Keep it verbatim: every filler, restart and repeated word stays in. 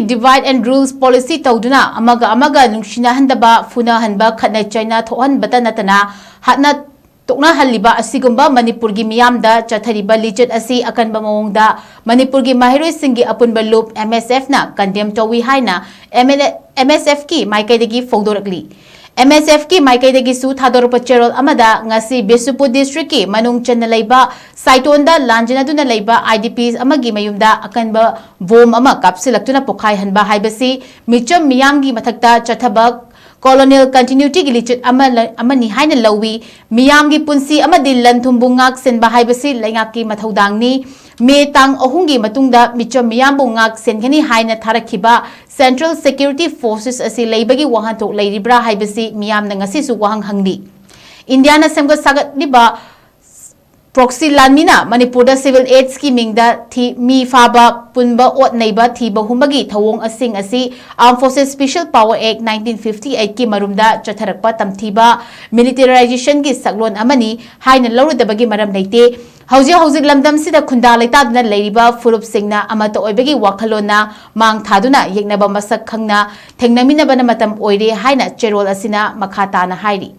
Divide and rules policy ꯇꯧꯗꯨꯅ ꯑꯃꯒ ꯑꯃꯒ ꯅꯨꯡꯁꯤꯅꯍꯟꯗꯕ, ꯐꯨꯅꯍꯟꯕ, ꯈꯠꯅ ꯆꯩꯅ ꯊꯣꯛꯍꯟꯕꯇ ꯅꯠꯇꯅ ꯍꯥꯠꯅ ꯇꯣꯛꯅꯍꯜꯂꯤꯕ ꯑꯁꯤꯒꯨꯝꯕ ꯃꯅꯤꯄꯨꯔꯒꯤ ꯃꯤꯌꯥꯝꯗ ꯆꯠꯊꯔꯤꯕ ꯂꯤꯆꯠ ꯑꯁꯤ ꯑꯀꯟꯕ ꯃꯑꯣꯡꯗ ꯃꯅꯤꯄꯨꯔꯒꯤ ꯃꯍꯩꯔꯣꯏꯁꯤꯡꯒꯤ ꯑꯄꯨꯟꯕ ꯂꯨꯞ, M S F ꯅ condemn ꯇꯧꯏ ꯍꯥꯏꯅ M L A, M S F ꯀꯤ ꯃꯥꯏꯀꯩꯗꯒꯤ ꯐꯣꯡꯗꯣꯔꯛꯂꯤ꯫ M S F ꯀꯤ ꯃꯥꯏꯀꯩꯗꯒꯤꯁꯨ ꯊꯥꯗꯣꯔꯛꯄ ꯆꯦꯔꯣꯜ ꯑꯃꯗ ꯉꯁꯤ ꯕꯤꯁꯅꯨꯄꯨꯔ district ꯀꯤ ꯃꯅꯨꯡ ꯆꯟꯅ ꯂꯩꯕ ꯁꯥꯏꯇꯣꯟꯗ ꯂꯥꯟꯖꯅꯗꯨꯅ ꯂꯩꯕ I D Ps ꯑꯃꯒꯤ ꯃꯌꯨꯝꯗ ꯑꯀꯟꯕ bomb ꯑꯃ ꯀꯥꯞꯁꯤꯜꯂꯛꯇꯨꯅ ꯄꯣꯈꯥꯏꯍꯟꯕ ꯍꯥꯏꯕꯁꯤ ꯃꯤꯆꯝ ꯃꯤꯌꯥꯝꯒꯤ ꯃꯊꯛꯇ ꯆꯠꯊꯕ colonial continuity ꯒꯤ ꯂꯤꯆꯠ ꯑꯃ ꯂ-, ꯑꯃꯅꯤ ꯍꯥꯏꯅ ꯂꯧꯏ꯫ ꯃꯤꯌꯥꯝꯒꯤ ꯄꯨꯟꯁꯤ ꯑꯃꯗꯤ ꯂꯟ ꯊꯨꯝꯕꯨ ꯉꯥꯛ ꯁꯦꯟꯕ ꯍꯥꯏꯕꯁꯤ ꯂꯩꯉꯥꯛꯀꯤ ꯃꯊꯧꯗꯥꯡꯅꯤ꯫ ꯃꯦ ꯇꯥꯡ ꯑꯍꯨꯝꯒꯤ ꯃꯇꯨꯡꯗ ꯃꯤꯆꯝ ꯃꯤꯌꯥꯝꯕꯨ ꯉꯥꯛ ꯁꯦꯟꯒꯅꯤ ꯍꯥꯏꯅ ꯊꯥꯔꯛꯈꯤꯕ Central Security Forces ꯑꯁꯤ ꯂꯩꯕꯒꯤ ꯋꯥꯍꯟꯊꯣꯛ ꯂꯩꯔꯤꯕ꯭ꯔꯥ ꯍꯥꯏꯕꯁꯤ ꯃꯤꯌꯥꯝꯅ ꯉꯁꯤꯁꯨ ꯋꯥꯍꯪ ꯍꯪꯂꯤ꯫ ꯏꯟꯗꯤꯌꯥꯅ ꯁꯦꯝꯒꯠ ꯁꯥꯒꯠꯂꯤꯕ proxy ꯂꯥꯟꯃꯤꯅ ꯃꯅꯤꯄꯨꯔꯗ civil aids ꯀꯤ ꯃꯤꯡꯗ ꯊꯤ-, ꯃꯤ ꯐꯥꯕ, ꯄꯨꯟꯕ ꯑꯣꯠ ꯅꯩꯕ, ꯊꯤꯕ ꯍꯨꯝꯕꯒꯤ ꯊꯧꯑꯣꯡ ꯑꯁꯤꯡ ꯑꯁꯤ Armed Forces Special Power Act nineteen fifty eight ꯀꯤ ꯃꯔꯨꯝꯗ ꯆꯠꯊꯔꯛꯄ ꯇꯝꯊꯤꯕ militarization ꯒꯤ ꯁꯛꯂꯣꯟ ꯑꯃꯅꯤ ꯍꯥꯏꯅ ꯂꯧꯔꯨꯗꯕꯒꯤ ꯃꯔꯝ ꯂꯩꯇꯦ꯫ ꯍꯧꯖꯤꯛ ꯍꯧꯖꯤꯛ ꯂꯝꯗꯝꯁꯤꯗ ꯈꯨꯟꯗꯥ ꯂꯩꯇꯥꯗꯨꯅ ꯂꯩꯔꯤꯕ ꯐꯨꯔꯨꯞꯁꯤꯡꯅ ꯑꯃꯠꯇ ꯑꯣꯏꯕꯒꯤ ꯋꯥꯈꯜꯂꯣꯟꯅ ꯃꯥꯡ ꯊꯥꯗꯨꯅ ꯌꯦꯛꯅꯕ ꯃꯁꯛ ꯈꯪꯅ ꯊꯦꯡꯅꯃꯤꯟꯅꯕꯅ ꯃꯇꯝ ꯑꯣꯏꯔꯦ ꯍꯥꯏꯅ ꯆꯦꯔꯣꯜ ꯑꯁꯤꯅ ꯃꯈꯥ ꯇꯥꯅ ꯍꯥꯏꯔꯤ꯫